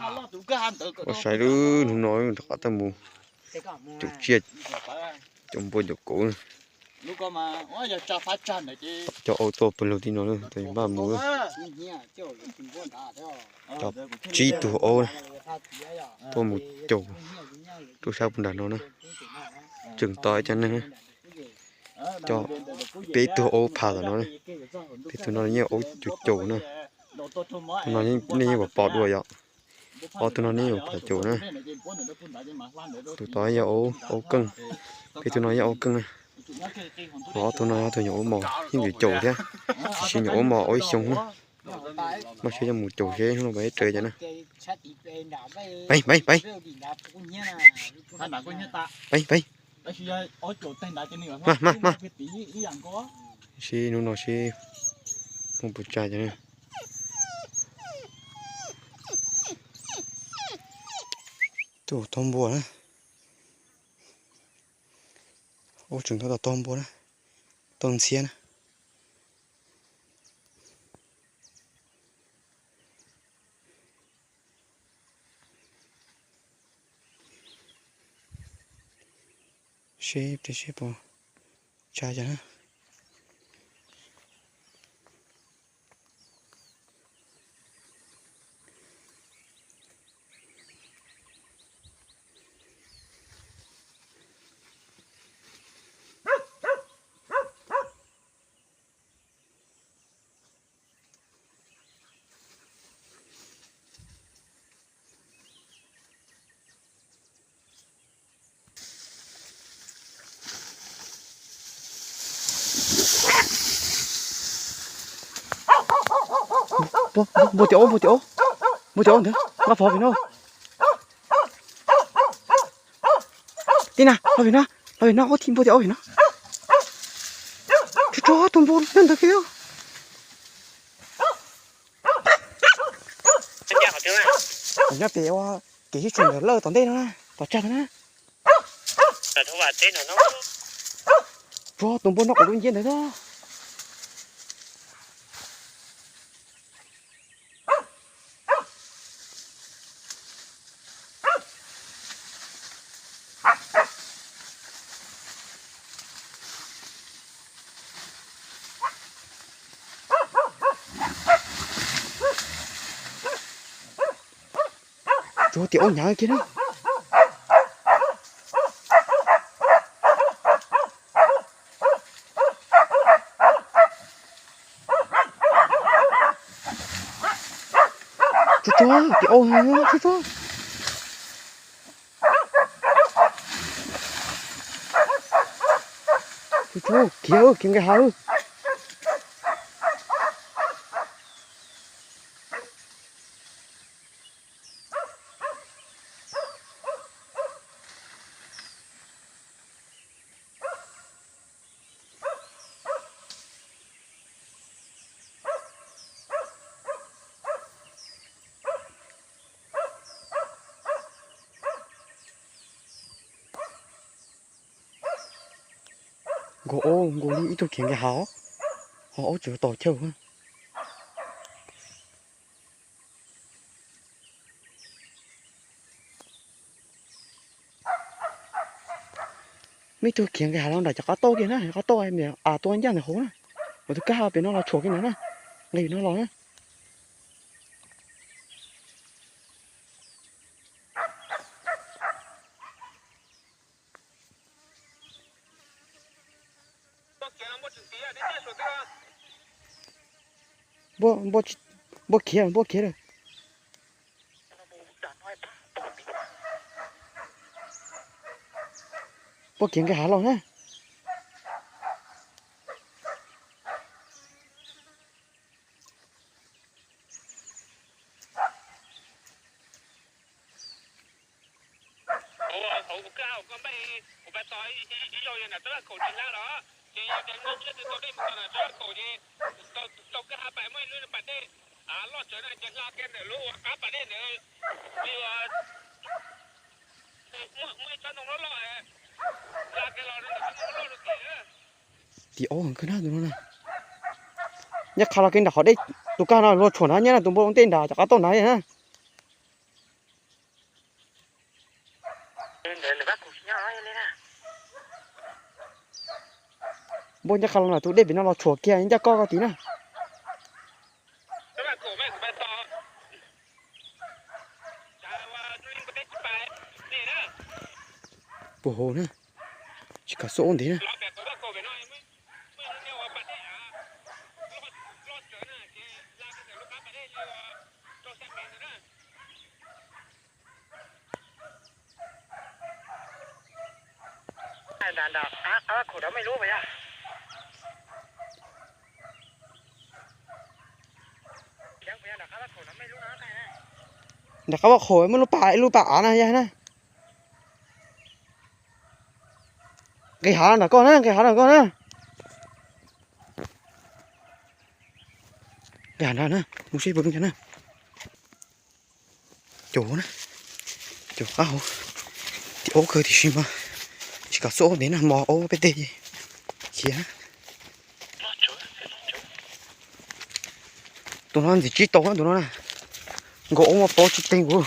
Ua saib lub hnub no rov qab tau mus caum tsiaj, caum npua caum kauv. Tom cov aub tuaj pawg lug tim no, tom npaj mus. Cov tsib tug aub tuaj mus caum rau sab puag nram no na. Tseem tos ib co neeg, cov peb tug aub phas tom no, peb tug no yeej aub caum caum na. Tus no nej yeej pom dua yom. Ob tug no nej yeej pom caum na. Tus tod yog aub keej, peb tug no yog aub keej na. Ho ob tug no yog ob tug nyuam aub mos yeej caum caum thiab, tiam sis nyuam aub mos aub ib xyoo na. Npaj siab coj mus caum seb hnub no puas ib raws cov na. Peb, peb, peb. Peb, peb. Maj, maj, maj. Seb hnub no seb muaj puas tsa cov na. Tuaj tau npua na. Ub, tseem tau tau npua na, tau ntxhiab na. Seb, seb puas tsa cov na. Npua tias ob, npua tias ob, npua tias ob ntawd, nqa phov pem no. Tij na, los pem no, los pem no, ob thib npua tias ob pem no. Tsuag tsuag tus npua nyob ntawd kiag. Nyob pem ua kev sib tshuam ntawm lawj tom ntej no na, tom tsag no na. Tsuag tus npua noj quav dub nciab ntawd na. Tsuag tias aub hnyav kiag na. Tsuag tsuag tias aub, tsuag tsuag. Tsuag tsuag khiav, khiav nqis hav. Nkaus aub, nkaus li ib tug khiav nqis hav, ho aub tseem tos chaw. Muaj ib tug khiav nqis hav los nram cov qab tauj kiag na, qab tauj niam a tua ncaj ntawm hauv na. Kuv tus kab hau pem no los tshuam kiag ntawd na, nqis no los na. Npua, npua khiav, npua khiav lawm. Npua khiav nqis hav los na. Hauv kuv kab hau koj npaj, kuv pab tos ib zaug yog nram toj laj khaum tsis hla los, ces yog tias nej tsiab twg tau dej mus txog nram toj laj khaum ces tau kab hab pais muaj ib lub pas dej loj tsawv na ces hla kiag ntawm lub qab pas dej ntawd. Muaj ib tsob ntoo loj loj, hla kiag los ntawm tsob ntoo loj loj rau tim. Tim aub heev kawg na tus no na. Nyob qha los kiag nram qhov dej, tus kab no luag tshuam na, nyob na tus npua ua ntej nram cov qab tauj nrad na. Npaj ncaj qha los ntawm tus dej pem no los tshuam kiag ncaj koj ko tid na. Puag hauv na, tsis kam xub aub ntev na. Nram qab vaj khaum muaj lub pas, lub pas av na yog na. Nqis hav nram koj na, nqis hav nram koj na. Nqis hav nrad na, mus seb puas zoo cas na. Cov na, cov qab hauv, tim aub kawg tiam sis mas tsis kam xub aub ntev na, hmo aub peb tej khiav na. Tus no ntxim tsib tau na tus no na, nkaus aub muaj paub tsis teeg kuv.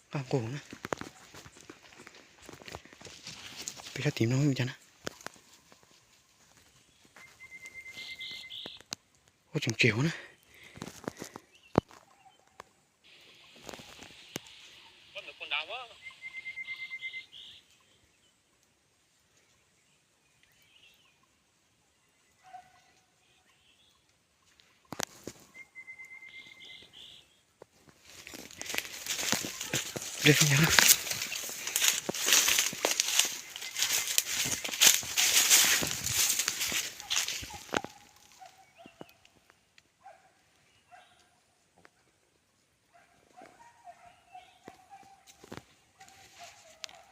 Nqaj nqug na. Peb sab tim no cas na. Ua tseem tsev na.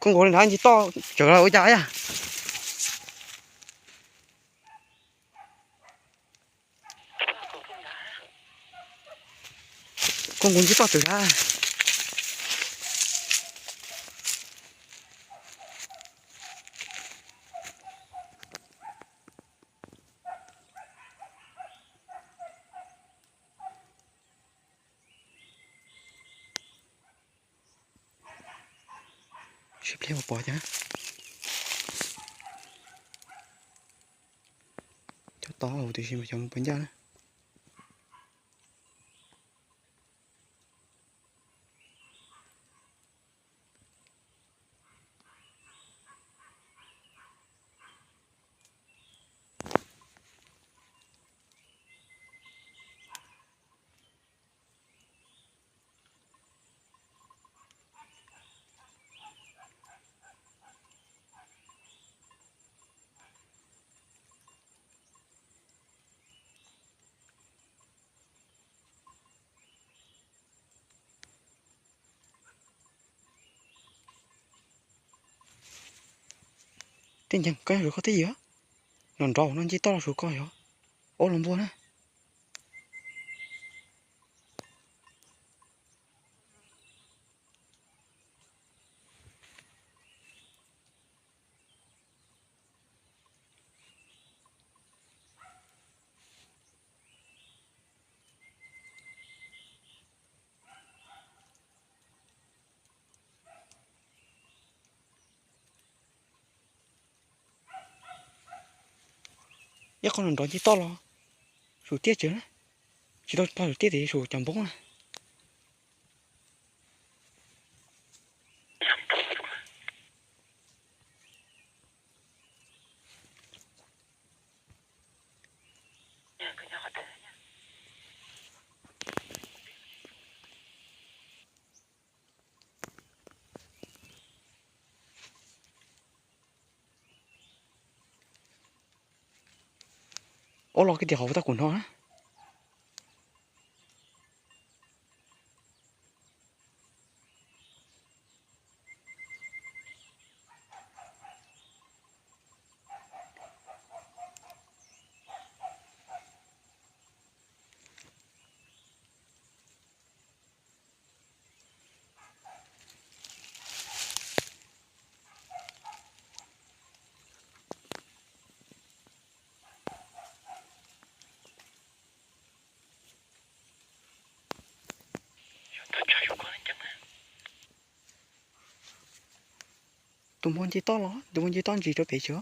Koj nkaus li nrad ncig toj tsawv los ua cas yam. Koj nkaus ncig toj tsawv nrad. Sib pliag ua pov cas. Cov tod hauv tiam sis mas cov mus puas ncaj na. Tej nceeg koj yog sus koj twb yig, nrov nrov no ncig toj los sus koj yog, aub los npua na. Ib qho nrov nrov ncig toj los sus tiaj tsawv na, tsis tau pog sus tiaj tes sus cov npoob na. Aub los kiag tim qhov tau kuv hnov na. Tus npua nce toj los, tus npua nce toj ntsis rau pem tso.